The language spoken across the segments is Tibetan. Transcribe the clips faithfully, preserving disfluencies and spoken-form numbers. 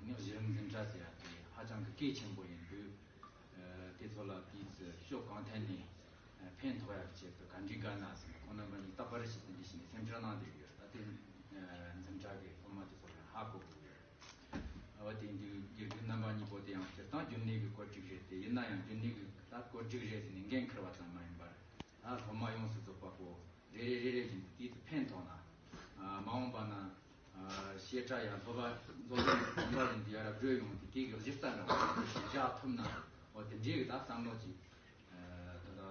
ངས་གཞི་རིམ་འཛིན་གྲྭ་ཟེར་ཡ་དེ་ཧ་ཅང་གི་གལ་ཆེན་པོ་ཡིན་དུས། ཨ་དེ་ཚོ་ལ་དུས་ཚོད་ཕྱོགས་གང་ཐད་ནས་ཨ་ཕན་ཐོགས་ཡག་གི་ཆེད་དུ་ག་འདྲས་དགའ་ན་ཟེར་ནས་ཁོང་རྣམ་པ་གཉིས་རྟག་པར་ཞིག་དེ་འདྲས་བྱས་ནས་སེམས་ཁྲལ་གནང་བསྡད་ཡོད། ད་དེ་ཨ་འཛིན་གྲྭ་གི་སློབ་མ་དེ་ཚོ་ལ་ཧ་གོ་དགོས་ཡོད། འོ་དེ་འདུག་དགེ་རྒན་རྣམ་པ་གཉིས་པོ་དེ་ཡང་སྤྱིར་བཏང་རྒྱུན་ལས་ཀྱི་བཀོད་སྒྲིག་རེད་དེ། ཡིན་ན་ཡང་རྒྱུན་ལས་ཀྱི་ད་བཀོད་སྒྲིག་རེད་ཟེར་ནས་འགན་འཁུར་བ་ཙམ་མ་ཡིན་པར། ཨ་སློབ་མ་ཡོངས་སུ་རྫོགས་པ་པོ་རེ་རེ་རེ་རེ་བཞིན་དུ་དུས་ཚོད་ཕན་ཐོགས་ན། ཨ་མ་འོངས་པ་ན་ཨ་བཤད་གྲྭ་ཡང་སློབ་པ་འཛོགས་ཡོང་བ་ཡིན་དུས་ཡར་བགྲོད་ཡོང་དུས་དེ་གི་གཞི་རྩ་འདྲ་བ་ཞིག་བཞག་ཐུབ་ན། འོ་དེ་འདྲའི་གི་ད་བསམ་བློ་ཅིག་ཨ་ད་ལྟ་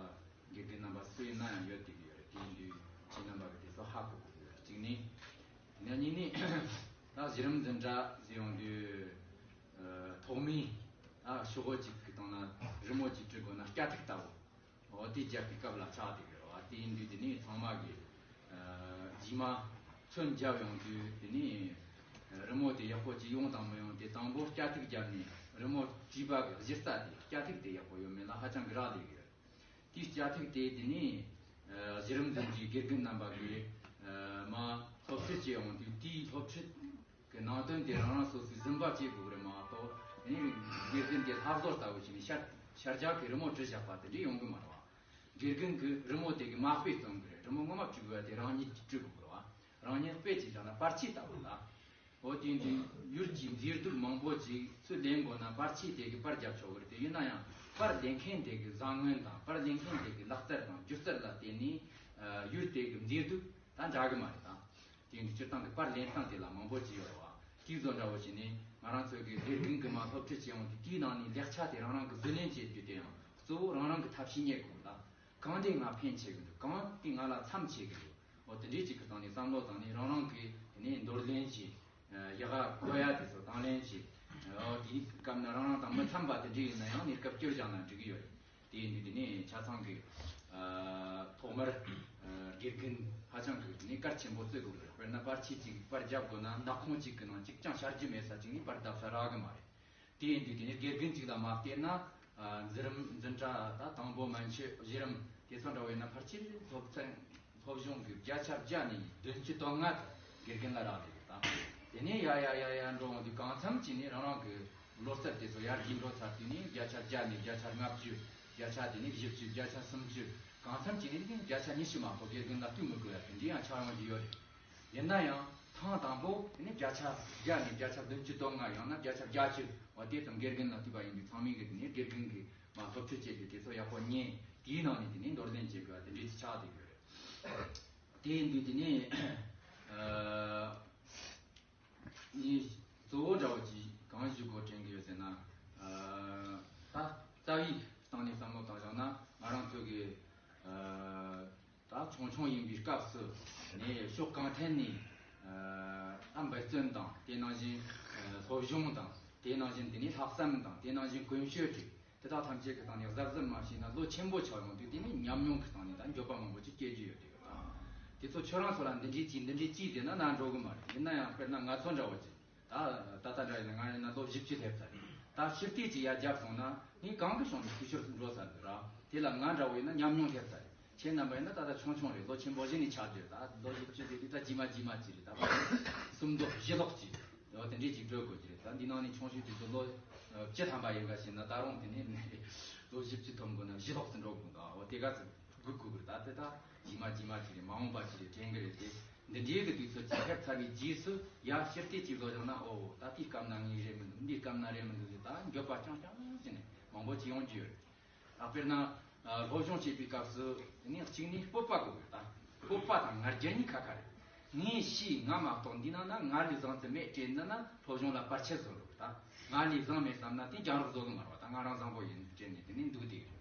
དགེ་རྒན་རྣམ་པ་སུ་ཡིན་ན་ཡང་ཡོད་དེ་གི་ཡོད་རེད། དེ་ཡིན་དུས་ཁྱེད་རྣམ་པ་གི་དེ་ཚོ་ཧ་གོ་དགོས་ཡོད། གཅིག་ནི། དེ་ནས་གཉིས་ནི། ད་གཞི་རིམ་འཛིན་གྲྭ་ཟེར་ཡོང་དུས་ཨ་ཐོག་མའི་ད་ཤོག་གུ་གཅིག་གི་སྟེང་ན་རི་མོ་གཅིག་བྲི་དགོས་ན་སྐྱ་ཐིག་ལྟ་བུ། འོ་དེ་རྒྱག་པའི་སྐབས་ལ་ཆགས་བསྡད་ཀྱི་རེད་བ། དེ་ཡིན་དུས་དེ་ནས་ཚང་མ་གིས་ཨ་རྗེས་མ་ཚོན་བརྒྱབ་ཡོང་དུས་དེ་ནས་རི་མོ་དེ་ཡག་པོ་ཅིག་ཡོང་དང་མི་ཡོང་དེ་དང་པོ་སྐྱ་ཐིག་བརྒྱབ་ནས་རི་མོ་བྲིས་པ་གི་གཞི་རྩ་དེ་སྐྱ་ཐིག་དེ་ཡག་པོ་ཡོད་མེད་ལ་ཧ་ཅང་གི་རག་ལས་ཀྱི་རེད། དེའི་སྐྱ་ཐིག་དེ་དེ་ནས་ཨ་གཞི་རིམ་འཛིན་གྲྭའི་དགེ་རྒན་རྣམ་པ་གིས་ཨ་མ་སློབ་ཁྲིད་བྱེད་ཡོང་དུས་དེའི་སློབ་ཁྲིད་གི་ནང་དོན་དེ་རང་རང་སོ་སོས་གཟིམ་པ་བྱེད་དགོས་རེད་མ་གཏོགས། ཨ་ནི་དགེ་རྒན་དེ་ལྷ་བཟོ་ལྟ་བུ་བྱས་ནས་ཤར་ཤར་རྒྱག་གི་རི་མོ་བྲི་བཞག་པ་དེ་འདྲས་ཡོང་གི་མ་རེད་བ། དགེ་རྒན་གྱིས་རི་མོ་དེ་གི་མ་དཔེ་སྟོན་གི་རེད། རི་མོ་ངོ་མ་བྲི་དགོས་པ་དེ་རང་ཉིད་ཀྱིས་བྲི་དགོས་གི་རེད་བ། རང་ཉིད་དཔེ་ཅིག་བཞག་ན་པར་ཆས་ལྟ་བུ་ལ། འོ་དེ་འདི་ཡུལ་གྱི་མཛེས་སྡུག་མང་པོ་ཅིག་ཚུར་ལེན་དགོས་ན་པར་ཆས་དེ་གི་པར་རྒྱབ་ཆོག་གི་རེད་དེ། ཡིན་ན་ཡང་པར་ལེན་མཁན་དེ་གི་བཟང་ངན་དང་པར་ལེན་མཁན་དེ་གི་ལག་རྩལ་དང་སྒྱུ་རྩལ་ལ་བརྟེན་ནས་ཨ་ཡུལ་དེ་གི་མཛེས་སྡུག་ད་འདྲ་གི་མ་རེད་ད། དེ་འདི་སྤྱིར་བཏང་གི་པར་ལེན་སྟངས་དེ་ལ་མང་པོ་ཅིག་ཡོད་རེད་བ། དེའི་བཟོ་འདྲ་བོ་བྱས་ནས་ང་རང་ཚོ་གི་དགེ་རྒན་གི་མ་སློབ་ཁྲིད་བྱེད་ཡོང་དུས་དེའི་ནང་ནས་ལེགས་ཆ་དེ་རང་རང་གི་བཟོ་ལེན་བྱེད་རྒྱུ་དེ་ཡང་གཙོ་བོ་རང་རང་གི་ཐབས་ཤེས་རྙེད་དགོས་ལ། གང་དེ་ང་ཕན་བྱེད་གི་འདུག་གང་དེ་ང་ལ་མཚམས་ཆད་གི་འདུག་འོ་དེ་འདྲས་ཅིག་གི་སྟེང་ནས་བསམ་བློ་བཏང་ནས་རང་རང་གིས་དེ་ནས་འདོར་ལེན་བྱས། ཡག་ག་གོ་ཡ་དེ་ཚོ་དང་ལེན་བྱས། འོ་དེའི་སྐབས་ན་རང་རང་དང་མི་འཚམ་པ་དེ་འདྲས་ཡིན་ན་ཡང་གནས་སྐབས་བསྐྱུར་བཞག་ན་འགྲིག་གི་ཡོད་རེད། དེ་ཡིན་དུས་དེ་ནས་ཆ་ཚང་གི་ཐོག་མར་དགེ་རྒན་ཧ་ཅང་གི་དེ་ནས་གལ་ཆེན་པོ་བརྩི་དགོས་རེད། དཔེར་ན་པར་ཆས་ཅིག་པར་རྒྱབ་དགོས་ན་མདའ་ཁོང་གཅིག་གི་ནང་གཅིག་ཀྱང་བཞག་རྒྱུ་མེད་ས་ཅིག་ནས་པར་བརྡབ་ས་རག་གི་མ་རེད། དེ་ཡིན་དུས་དེ་ནས་དགེ་རྒན་གཅིག་ལ་མ་བལྟས་ན། ཨ་འཛིན་རིམ་འཛིན་གྲྭ་ད་དང་པོ་མན་ཆད་གཞི་རིམ་དེ་ཚོ་འདྲ་བས་ན་ཕལ་ཆེར་སློབ་ཚན་སློབ་སྦྱོང་གི་བརྒྱ་ཆ་བརྒྱ་ནས་བདུན་ཅུ་དོན་ལྔ་དེ་དགེ་རྒན་ལ་རག་ལས་ཡོད་དམ། དེ་ནས་ཡ་ཡ་ཡ་ཡ་འགྲོ་འོང་དུས་གང་འཚམ་གྱིས་ནས་རང་རང་གི་བློ་རྩལ་དེ་ཚོ་ཡར་རྒྱས་འགྲོ་ཚར་དུས་ནས་བརྒྱ་ཆ་བརྒྱ་ནས་བརྒྱ་ཆ་ལྔ་བཅུ། བརྒྱ་ཆ་དེ་ནས་བཞི་བཅུ། བརྒྱ་ཆ་སུམ་ཅུ། གང་འཚམ་གྱིས་ནས་བརྒྱ་ཆ་ཉི་ཤུ་མ་གཏོགས་དགེ་རྒན་ལ་ལྟོས་མི་དགོས་ཡ་དེ་འདྲའི་ཡང་ཆགས་ཡོང་གི་ཡོད་རེད། ཡིན་ན་ཡང་ཐེངས་དང་པོ་དེ་ནས་བརྒྱ་ཆ་བརྒྱ་ནས་བརྒྱ་ཆ་བདུན་ཅུ་དོན་ལྔ། ཡང་ན་བརྒྱ་ཆ་བརྒྱད་ཅུ། འོ་དེ་ཙམ་དགེ་རྒན་ལ་ལྟོས་པ་ཡིན་དུས་ཚང་མས་གི་དེ་ནས་དགེ་རྒན་གི་མ་སློབ་ཁྲིད་བྱེད་རྒྱུ་དེ་ཚོ་ཡག་པོ་ཉན། དེའི་ནང་ནས་དེ་ནས་འདོར་ལེན་བྱེད་དགོས་པ་དེ་འདྲས་ཅིག་ཆགས་བསྡད་ཡོད་རེད། དེ་ཡིན་དུས་དེ་ནས་ཨ་ངས་གཙོ་བོ་འདྲ་བོ་ཅིག་གང་ཞུ་དགོས་དྲན་གི་ཡོད་ཟེར་ན། ཨ་ད་རྩ་བའི་སྟེང་ནས་བསམ་བློ་བཏང་བཞག་ན་ང་རང་ཚོ་གི་ཨ་ད་ཆུང་ཆུང་ཡིན་པའི་སྐབས་སུ་ནས་ཕྱོགས་གང་ཐད་ནས་ཨ་འབད་བརྩོན་དང་དེ་ནང་བཞིན་ཨ་སློབ་སྦྱོང་དང་དེ་ནང་བཞིན་དེ་ནས་ལྷག་བསམ་དང་དེ་ནང་བཞིན་ཀུན་སྤྱོད་ཀྱི་དེ་དག་ཐམས་ཅད་ཀྱི་སྟེང་ནས་གཟབ་གཟབ་མ་བྱས་ན་ལོ་ཆེན་པོ་ཆགས་ཡོང་དུས་དེ་ནས་ཉམས་མྱོང་གི་སྟེང་ནས་ད་འགྱོད་པ་མང་པོ་ཅིག་སྐྱེ་རྒྱུ་ཡོད་དེ་ཡོད་དང་། དེ་ཚོ་ཁྱོད་རང་ཚོ་ལ་འདི་འདྲས་ཅིག་འདི་འདྲས་ཅིག་ཟེར་ན་ན་འགྲོ་གི་མ་རེད། ཡིན་ན་ཡང་དཔེར་ན་ང་ཚོ་འདྲ་བོ་ཅིག་ད་ད་ལྟ་འདྲ་ཡིན་ན་ང་ཡིན་ན་ལོ་བཞི་བཅུ་སླེབས་ཚར་རེད། ད་ཕྱིར་ལྟས་ཅིག་ཡར་བརྒྱབ་སོང་ན་ངས་གང་གི་བྱུང་ནས་ཤུལ་ཤུལ་འགྲོ་ཚར་འདུག་ར། དེ་ལ་ང་འདྲ་བོ་ཡིན་ན་ཉམས་མྱོང་སླེབས་ཚར་རེད། ཁྱེད་རྣམ་པ་ཡིན་ན་ད་ལྟ་ཆུང་ཆུང་རེད། ལོ་ཆེན་པོ་གཞི་ནས་ཆགས་རྒྱུ་རེད། ད་ལོ་བཞི་བཅུ་དེ་དུས་ད་རྗེས་མ་རྗེས་མ་ཅིག་རེད། ད་ཕར་སུམ་མདོ་བཞི་ལོག་ཅིག་རེད། འོ་དེ་འདྲས་ཅིག་འགྲོ་དགོས་ཀྱི་རེད། ད་འདི་ནང་ནས་ཆུང་ཤོས་དེ་ཚོ་ལོ་བཅུ་ཐམ་པ་ཡིན་ག་ཞེ་ན་ད་རུང་དེ་ནས་ལོ་བཞི་བཅུ་ཐོན་དགོས་ན་བཞི་ལོག་ཙམ་འགྲོ་དགོས་འདུག་འོ་དེ་ག་ཚོད་སྒུག་དགོས་ཀྱི་རེད། ད་དེ་ད་རྗེས་མ་རྗེས་མ་ཅིག་རེད། མ་འོངས་པ་ཅིག་རེད་དྲན་གི་རེད་དེ། འདི་འདྲའི་གི་དུས་ཚོད་ཅིག་ཐེབས་ཚར་བའི་རྗེས་སུ་ཡ་ཕྱིར་ལྟས་ཅིག་བཟོ་བཞག་ན། ཨོ་ད་དེའི་སྐབས་ན་ངས་རེད་མི་འདུག་འདིའི་སྐབས་ན་རེད་མི་འདུག་ཟེར་ད་འགྱོད་པ་རྐྱང་རྐྱང་བྱས་ནས་མང་པོ་ཅིག་ཡོང་རྒྱུ་ཡོད་རེད། ད་དཔེར་ན་ཨ་སློབ་སྦྱོང་བྱེད་པའི་སྐབས་སུ་དེ་ནས་གཅིག་ནས་སྤོབས་པ་དགོས་ཡོད། ད་སྤོབས་པ་དང་ང་རྒྱལ་གཉིས་ཁ་ཁ་རེད། ངས་ཤེས། ང་མ་གཏོགས་འདི་ནང་ན་ང་ལས་བཟང་ཙམ་མེད་དྲན་ན་ན་སློབ་སྦྱོང་ལ་བར་ཆད་བཟོ་འགྲོ་གི། ད་ང་ལས་བཟང་མེད་བསམ་ན་དེ་རྒྱང་རོགས་བཟོ་གི་མ་རེད་བ། ད་ང་རང་བཟང་པོ་ཡིན་དྲན་ནས་དེ་ནས་འདུག་དེ་རེད།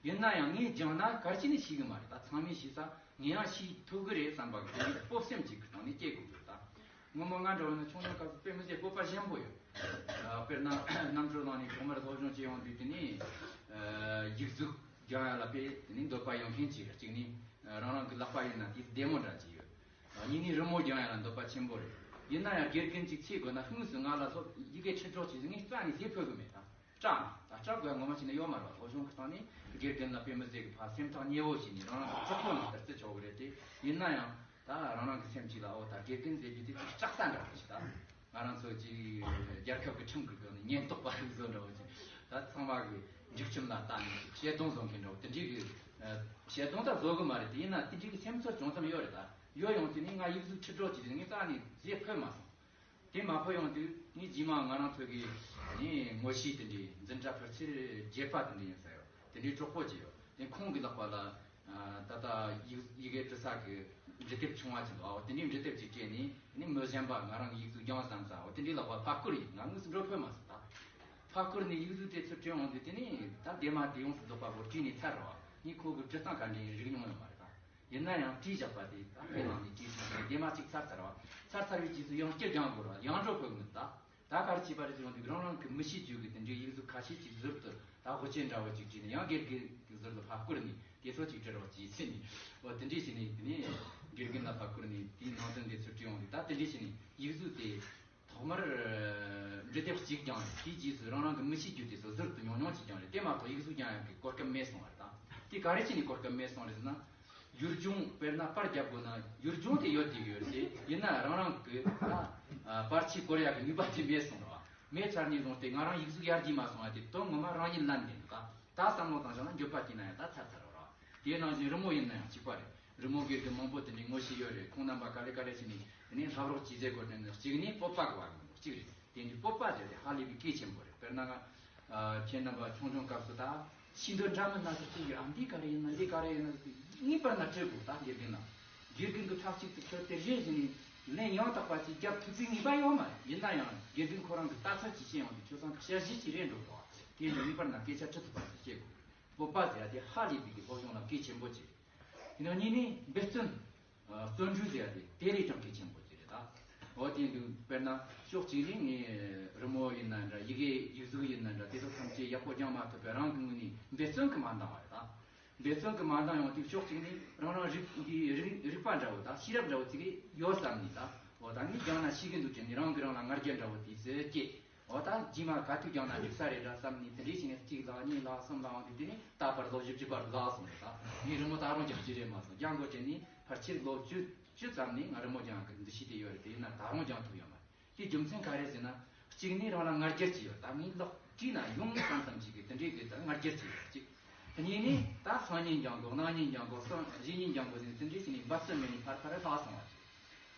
ཡིན་ན་ཡང་ངས་སྦྱངས་ན་གལ་ཆེ་ནས་ཤེས་གི་མ་རེད། ད་ཚང་མས་ཤེས་ས་ངས་ཡང་ཤེས་ཐུབ་གི་རེད་བསམ་པ་གི་དེ་ནས་སྤོབས་སེམས་ཅིག་གི་སྟེང་ནས་སྐྱེ་དགོས་གི། ད་སྔོན་མ་ང་འདྲ་བོ་ན་ཆུང་ཆུང་སྐབས་སུ་དཔེ་མི་སྲིད་སྤོབས་པ་ཞན་པོ་ཡོད། ཨ་དཔེར་ན་གནམ་གྲུ་ནང་ནས་ཐོག་མར་སློབ་སྦྱོང་བྱེད་ཡོང་དུས་དེ་ནས་ཨ་ཡིག་གཟུགས་སྦྱང་ཡ་ལ་དཔེ་དེ་ནས་འདོད་པ་ཡོད་མཁན་ཅིག་རེད། གཅིག་ནས་ཨ་རང་རང་གི་ལག་པ་ཡིན་ན་དེ་བདེ་མོ་འདྲ་ཅིག་ཡོད། ཨ་གཉིས་ནས་རི་མོ་སྦྱང་ཡ་ལ་འདོད་པ་ཆེན་པོ་རེད། ཡིན་ན་ཡང་དགེ་རྒན་ཅིག་བྱེད་དགོས་ན་དངོས་སུ་ང་ལ་སློབ་ཡི་གེ་ཁྲིད་རོགས་བྱེད་ཟེར་ངས་རྩ་ནས་ཟེར་ཕོད་གི་མེད། ད་སྐྲག་ནས་ད་སྐྲག་དགོས་ཡ་ངོ་མ་བྱས་ན་ཡོད་མ་རེད་བ། སློབ་སྦྱོང་གི་སྟེང་ནས་དགེ་རྒན་ལ་དཔེ་མི་སྲིད་གི་ཕར་སེམས་ཐག་ཉེ་བོ་བྱས་ནས་རང་རང་གི་གྲོགས་པོ་ནང་ལྟར་བརྩི་ཆོག་གི་རེད་དེ། ཡིན་ན་ཡང་ད་རང་རང་གི་སེམས་གཅིག་ལ་ཨོ་ད་དགེ་རྒན་ཟེར་རྒྱུ་དེ་ཅིག་སྐྲག་ས་འདྲ་བོ་ཞིག་ད། ང་རང་ཚོ་ཅིག་རྒྱལ་ཁབ་ཀྱི་ཁྲིམས་ཀྱི་སྒང་ནས་ཉེན་རྟོག་པ་རིགས་བཟོ་འདྲ་བོ་ཅིག་ད་ཚང་མ་གི་འཇིགས་ཁྲིམས་ལ་ལྟ་ནས་ཅིག་བཤད་དོན་བཟོ་མཁན་འདྲ་བོ་དེ་འདྲའི་གི་ཨ་བཤད་དོན་ད་བཟོ་གི་མ་རེད། དེ་ཡིན་ན་དེ་འདྲའི་གི་སེམས་ཚོར་ཅུང་ཙམ་ཡོད་རེད། ད་ཡོད་ཡོང་དུས་ནི་ང་ཡིག་གཟུགས་ཁྲིད་རོགས་ཅིག་ངས་རྩ་ནས་ཟས་ཕོད་མ་སོང་། དེ་མ་ཕོད་ཡོང་དུས་ངས་རྗེས་མ་ང་རང་ཚོ་གི་ནི་ངོ་ཤེས་དེ་འདྲའི་འཛིན་གྲྭ་ཕལ་ཆེར་བརྒྱད་པ་དེ་འདྲ་ཡིན་ས་ཡོད། དེ་འདྲའི་གྲོགས་པོ་ཅིག་ཡོད། དེ་ཁོང་གི་ལག་པ་ལ་ཨ་ད་ལྟ་ཡི་ཡི་གེ་འབྲི་ས་གི་འབྲི་དེབ་ཆུང་བ་ཅིག་འདུག། ཨོ་དེ་འདྲའི་འབྲི་དེབ་ཅིག་སྤྲད་ནས་ནི་མི་གཞན་པ་ང་རང་གི་ཡིག་གཟུགས་སྦྱངས་བསམ་ས། ཨོ་དེ་འདྲའི་ལག་པ་ཕར་བསྐུར་ཡིན། ང་དངོས་སུ་འགྲོ་ཕོད་མ་སོང་། ད་ཕར་བསྐུར་ནས་ཡིག་གཟུགས་དེ་ཚུར་སྤྲད་འོང་དུས་དེ་ནི་ད་འདས་མ་དེ་ཡོངས་སུ་རྫོགས་པ་གོ་བྲིས་ནས་ཚར་རོ། ངས་ཁོ་གི་འབྲི་སྟངས་ག་འདྲ་ཡིན་རིག་མྱོང་ཡོད་མ་རེད། ད། ཡིན་ན་ཡང་བྲིས་བཞག་པ་དེ་ད་དཔེ་བླངས་ནས་བྲིས་སོང་། དེ་མ་གཅིག་ཚར་ཚར་བ། ཚར་ཚར་བའི་རྗེས་སུ་ཡང་བསྐྱར་སྦྱང་དགོས་ར། ཡང་འགྲོ་ཕོད་མི་ད། ད་ག་རེ་བྱས་པ་རེད་ཟེར་ཡོང་དུས་རང་རང་གི་མི་ཤེས་རྒྱུ་གི་དེ་འདྲའི་ཡིག་གཟུགས་ཁ་ཤས་ཅིག་ཟུར་དུ་ད་དབུ་ཅན་འདྲ་བོ་ཅིག་བྲིས་ནས་ཡང་དགེ་རྒན་གི་ཟུར་དུ་ཕར་བསྐུར་ནས་དེ་ཚོ་ཅིག་བྲི་རོགས་གྱིས་ཟེར་ནས། འོ་དེ་འདྲས་བྱས་ནས་དེ་ནས་དགེ་རྒན་ལ་ཕར་བསྐུར་ནས་དེའི་ནང་དོན་དེ་ཚོ་བྲིས་ཡོང་དུས་ད་དེ་འདྲས་བྱས་ནས་ཡིག་གཟུགས་དེ། ཐོག་མར་ཨ་འབྲི་དེབ་གཅིག་སྦྱངས་རེད། དེའི་རྗེས་སུ་རང་རང་གི་མི་ཤེས་རྒྱུ་དེ་ཚོ་ཟུར་དུ་ཉུང་ཉུང་ཅིག་སྦྱངས་རེད། དེ་མ་གཏོགས་ཡིག་གཟུགས་སྦྱང་ཡག་གི་གོ་སྐབས་མེད་སོང་བ་རེད། ད་དེ་ག་རེ་བྱས་ནས་གོ་སྐབས་མེད་སོང་རེད་ཟེར་ན། ཡུལ་ལྗོངས་དཔེར་ན་པར་རྒྱབ་དགོས་ན་ཡུལ་ལྗོངས་དེ་ཡོད་དེ་ཡོད་རེད། ཡིན་ན་རང་རང་གི་ད་ཨ་པར་ཆས་བསྐོར་ཡག་གི་ནུས་པ་དེ་མེད་སོང་རེད་བ། མེད་ཚར་ནས་བཟུང་སྟེ་ང་རང་ཡིག་གཟུགས་ཡར་རྒྱས་མ་སོང་བ་དེ་དོན་ངོ་མ་རང་ཉིད་ལན་འདེབས་ད། ད་བསམ་བློ་བཏང་བཞག་ན་འགྱོད་པ་སྐྱེས་ན་ཡང་ད་ཚར་ཚར་རོ་ར། དེའི་ནང་བཞིན་རི་མོ་ཡིན་ན་ཡང་གཅིག་པ་རེད། རི་མོ་དགེ་རྒན་མང་པོ་དེ་འདྲའི་ངོ་ཤེས་ཡོད་རེད། ཁོང་རྣམ་པ་ག་ལེ་ག་ལེ་བྱས་ནས་དེ་ནས་ལྷབ་རོགས་གྱིས་ཟེར་དགོས་དྲན་ནས། གཅིག་ནས་སྤོབས་པ་གི་བར་མི་འདུག་གཅིག་རེད། དེ་འདྲའི་སྤོབས་པ་ཟེར་དེ་ཧ་ལས་པའི་གལ་ཆེན་པོ་རེད། དཔེར་ན་ང་ཨ་ཁྱེད་རྣམ་པ་ཆུང་ཆུང་སྐབས་སུ་ད་ཤེས་འདོད་འདྲ་མིན་སྣ་ཚོགས་ཅིག་ཡོད། ཨ་འདི་ག་རེ་ཡིན་ན་འདི་ག་རེ་ཡིན་ན་ངེས་པར་ན་དྲི་དགོས་ད་དགེ་རྒན་ལ། དགེ་རྒན་གྱིས་ཕྲག་གཅིག་ཏུ་ཁྱོད་དེ་རེད་ཟེར་ནས་ལན་ཡང་དག་པ་ཅིག་རྒྱབ་ཐུབ་པའི་ངེས་པ་ཡོད་མ་རེད། ཡིན་ན་ཡང་དགེ་རྒན་ཁོ་རང་གི་ལྟ་ཚུལ་ཅིག་བཤད་ཡོང་དུས་ཁྱོད་ཚང་གི་ཞལ་བཞེས་ཅིག་རེད་འགྲོ་གི་རེད་བ། དེ་ཡིན་དུས་ངེས་པར་ན་སྐད་ཆ་དྲི་ཐུབ་པ་ཅིག་བཤད་དགོས། སྤོབས་པ་ཟེར་ཡ་དེ་ཧ་ལས་པའི་གི་སློབ་སྦྱོང་ལ་གལ་ཆེན་པོ་ཅིག་རེད། ཡིན་ནའང་གཉིས་ནས་འབད་བརྩོན། ཨ་བརྩོན་འགྲུས་ཟེར་ཡ་དེ་དེ་ལས་ཀྱང་གལ་ཆེན་པོ་ཅིག་རེད་ད། འོ་དེ་འདུག། དཔེར་ན་ཕྱོགས་གཅིག་ནས་ངས་རི་མོ་ཡིན་ན་འདྲ། ཡི་གེ་ཡིག་གཟུགས་ཡིན་ན་འདྲ། དེ་ཚོ་ཐམས་ཅད་ཡག་པོ་སྦྱང་མ་ཐུབ་པས་རང་གི་ངོས་ནས་འབད་བརྩོན་གྱིས་མ་འདང་བ་རེད་ད། འབད་བརྩོན་གྱིས་མ་འདང་ཡོང་དུས་ཕྱོགས་གཅིག་ནས་རང་རང་རིག་གི་རིག་རིག་པ་འདྲ་བོ་དང་ཤེས་རབ་འདྲ་བོ་ཅིག་ཡོད་བསམ་ནས་ད། འོ་ད་ངས་སྦྱངས་ན་ཤེས་ཀྱི་འདུག་དྲན་ནས་རང་གིས་རང་ལ་ང་རྒྱལ་འདྲ་བོ་དེ་ཚོ་སྐྱེས། འོ་ད་རྗེས་མ་ག་དུས་སྦྱངས་ན་འགྲིག་ས་རེད་འདྲ་བསམ་ནས་དེ་འདྲས་བྱས་ནས་གཅིག་ལ་གཉིས་ལ་གསུམ་ལ་འོང་དུས་དེ་ནས་ད་བར་ལོ་བཞི་བཅུ་བར་ལ་སོང་རེད་ད། ངས་རི་མོ་ད་རུང་སྦྱང་རྒྱུ་རེད་མ་སོང་། སྦྱང་དགོས་དྲན་ནས་ཕལ་ཆེར་ལོ་བཅུ་བཅུ་ཙམ་ནས་ང་རི་མོ་སྦྱང་གི་འདུ་ཤེས་དེ་ཡོད་རེད། དེ་ཡིན་ན་ད་རུང་སྦྱང་ཐུབ་ཡོད་མ་རེད། དེ་རྒྱུ་མཚན་ག་རེ་ཟེར་ན། གཅིག་ནས་རང་ལ་ང་རྒྱལ་ཅིག་ཡོད། ད་ངས་ལག་བྲིས་ན་ཡོང་བསམ་བསམ་ཅིག་གི་དེ་འདྲའི་གི་ད་ང་རྒྱལ་ཅིག་ཡོད་གཅིག། གཉིས་ནས་ད་སང་ཉིན་སྦྱང་དགོས། གནངས་ཉིན་སྦྱང་དགོས། སང་གཞེས་ཉིན་སྦྱང་དགོས་ཟེར་ནས་དེ་འདྲའི་བྱས་ནས་འབད་བརྩོན་མེད་ནས་ཕར་ཕར་ལྷག་སོང་བ་ཅིག།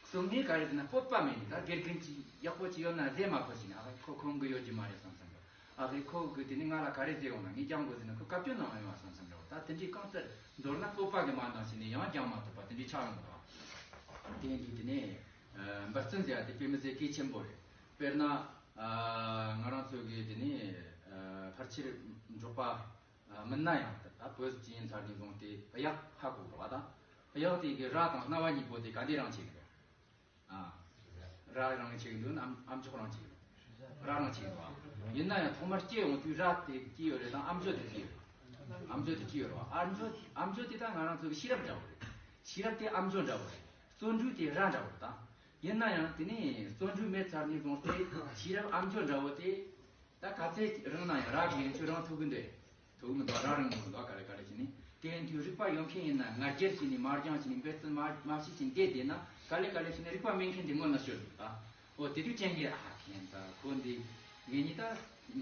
གསུམ་ནས་ག་རེ་ཟེར་ན་སྤོབས་པ་མེད་ནས་ད་དགེ་རྒན་ཅིག་ཡག་པོ་ཅིག་ཡོད་ན་ཟས་མ་ཁོ་ཞིག་ནས་ཨ་ཁོ་ཁོང་གི་ཡོད་ཀྱི་མ་རེད་བསམ་བསམ་རེད། ཨ་ཁོ་ཁོ་གི་དེ་ནས་ང་ལ་ག་རེ་ཟེར་ཡོང་ན་ངས་སྦྱང་དགོས་ཟེར་ན་ཁོ་བཀའ་བཀྱོན་གནང་ཡོང་བ་བསམ་བསམ་རེད། ད་དེ་འདྲའི་རྐང་རྩེད་མདོར་ན་སྤོབས་པ་གིས་མ་འདང་བྱས་ནས་ཡང་སྦྱང་མ་ཐུབ་པ་དེ་འདྲའི་ཆགས་ཡོང་གི་རེད། དེ་འདྲའི་དེ་ནས་འབད་བརྩོན་ཟེར་ཡ་དེ་དཔེ་མི་སྲིད་གལ་ཆེན་པོ་རེད། དཔེར་ན་ང་རང་ཚོ་གི་དེ་ནས་ཕལ་ཆེར་འབྲོག་པ་མིན་ན་ཡང་ད་བོད་ཅིག་ཡིན་ཚར་ནས་བཟུང་སྟེ་གཡག་ཧ་གོ་གི་རེད་བ། ད་གཡག་དེ་གི་རྭ་དང་རྣ་བ་གཉིས་པོ་དེ་ག་འདྲས་རང་བྱེད་ཀྱི་འདུག། ཨ། རྭ་རང་བྱེད་ཀྱི་འདུག་ན་ཨམ་ཨམ་ཅོག་རང་བྱེད་ཀྱི་འདུག། རྭ་རང་བྱེད་ཀྱི་འདུག་ཨ། ཡིན་ན་ཡང་ཐོག་མར་སྐྱེ་ཡོང་དུས་རྭ་དེ་སྐྱེ་ཡོད་རེད་དང་ཨམ་ཅོག་དེ་སྐྱེ་ཡོད་རེད། ཨམ་ཅོག་དེ་སྐྱེ་ཡོད་རེད་བ། ཨམ་ཅོག་ཨམ་ཅོག་དེ་ད་ང་རང་ཚོ་གི་ཤེས་རབ་འདྲ་བོ་རེད། ཤེས་རབ་དེ་ཨམ་ཅོག་འདྲ་བོ་རེད། བརྩོན་འགྲུས་དེ་རྭ་འདྲ་བོ་རེད་ད། ཡིན་ན་ཡང་དེ་ནས་བརྩོན་འགྲུས་མེད་ཚར་ནས་བཟུང་སྟེ་ཤེས་རབ་ཨམ་ཅོག་འདྲ་བོ་དེ། ད་ག་ཚད་རིང་ན་ཡང་རྭ་གི་ཡན་ཆོད་རིང་ཐུབ་གི་འདུག། ཐུབ་མི་འདུག། རྭ་རིང་མི་འདུག། ག་རེ་ག་རེ་བྱས་ནས་དེ་ཡིན་དུས་རིག་པ་ཡོད་མཁན་ཡིན་ན་ང་རྒྱལ་བྱས་ནས་མ་སྦྱངས་བྱས་ནས་འབད་བརྩོན་མ་མ་བྱས་བྱས་ནས་བསྡད་བསྡད་ན་ག་ལེ་ག་ལེ་བྱས་ནས་རིག་པ་མེད་མཁན་དེ་མངོན་ལ་ཤོར་འདུག་ད། འོ་དེ་དུས་ཅན་གྱི་ཨ་ཁེན་ད་ཁོ་འདི་ངེད་གཉིས་ད་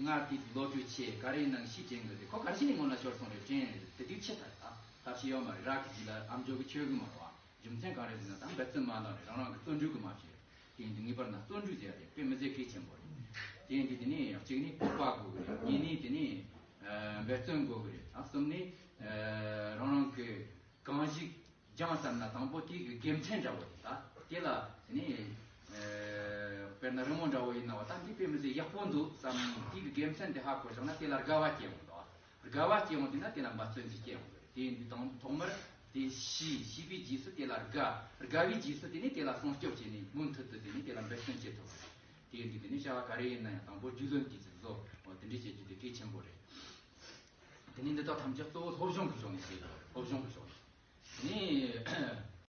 ང་དེ་ལོ་རྒྱུས་ཆེ་ག་རེ་ཡིན་ནང་ཤི་ཅན་གི་དེ་ཁོ་ག་རེ་བྱས་ནས་མངོན་ལ་ཤོར་སོང་རེད་དྲན་རེད། དེ་དུས་ཆེ་ད་ད་ཐབས་ཤེས་ཡོད་མ་རེད། རྭ་གི་རྗེས་ལ་ཨམ་ཅོག་གི་ཆོད་གི་མ་རེད་བ། རྒྱུ་མཚན་གང་རེད་ཟེར་ན་ད་འབད་བརྩོན་མ་གནང་རེད། རང་རང་གི་བརྩོན་འགྲུས་ཀྱིས་མ་བྱས་རེད། དེ་ཡིན་དུས་ངེས་པར་ན་བརྩོན་འགྲུས་ཟེར་ཡ་དེ་དཔེ་མི་སྲིད་གལ་ཆེན་པོ་རེད། དེ་ཡིན་དུས་དེ་ནས་གཅིག་ནས་སྤོབས་པ་དགོས་གི་རེད། གཉིས་ནས་དེ་ནས་ཨ་འབད་བརྩོན་དགོས་གི་རེད། ཨ་གསུམ་ནས་ཨ་རང་རང་གི་གང་ཞིག་སྦྱངས་བསམ་ན་དང་པོ་དེ་གི་དགེ་མཚན་འདྲ་བོ་རེད། ད་དེ་ལ་དེ་ནས་ཨ་དཔེར་ན་རི་མོ་འདྲ་བོ་ཡིན་ན་བ་ད་འདི་དཔེ་མི་སྲིད་ཡག་པོ་འདུག་བསམ་ནས་དེ་གི་དགེ་མཚན་དེ་ཧ་གོ་བཞག་ན་དེ་ལ་དགའ་བ་སྐྱེ་འོང་དོ། དགའ་བ་སྐྱེ་འོང་དེ་ན་དེ་ལ་འབད་བརྩོན་གྱིས་སྐྱེ་འོང་། དེ་ཡིན་དུས་དང་ཐོག་མར་དེ་ཤེས། ཤེས་པའི་རྗེས་སུ་དེ་ལ་དགའ། དགའ་བའི་རྗེས་སུ་དེ་ནི་དེ་ལ་སྲུང་སྐྱོབ་བྱས་ནས་མུ་མཐུད་དུ་དེ་ནི་དེ་ལ་འབད་བརྩོན་བྱེད་ཐུབ། དེ་ཡིན་དུས་དེ་ནི་བྱ་བ་ག་རེ་ཡིན་ན་ཡང་དང་པོ་རྒྱུས་ལོན་གྱིས་ཅིག་བཟོ། འོ་དེ་འདྲ་བྱེད་རྒྱུ་དེ་གལ་ཆེན་པོ་རེད། དེ་ནི་འདི་དག་ཐམས་ཅད་གཙོ་བོ་སློབ་སྦྱོང་གི་ཕྱོགས་ནས་བྱེད་དགོས། སློབ་སྦྱོང་གི་ཕྱོགས་ནས། དེ་ནི་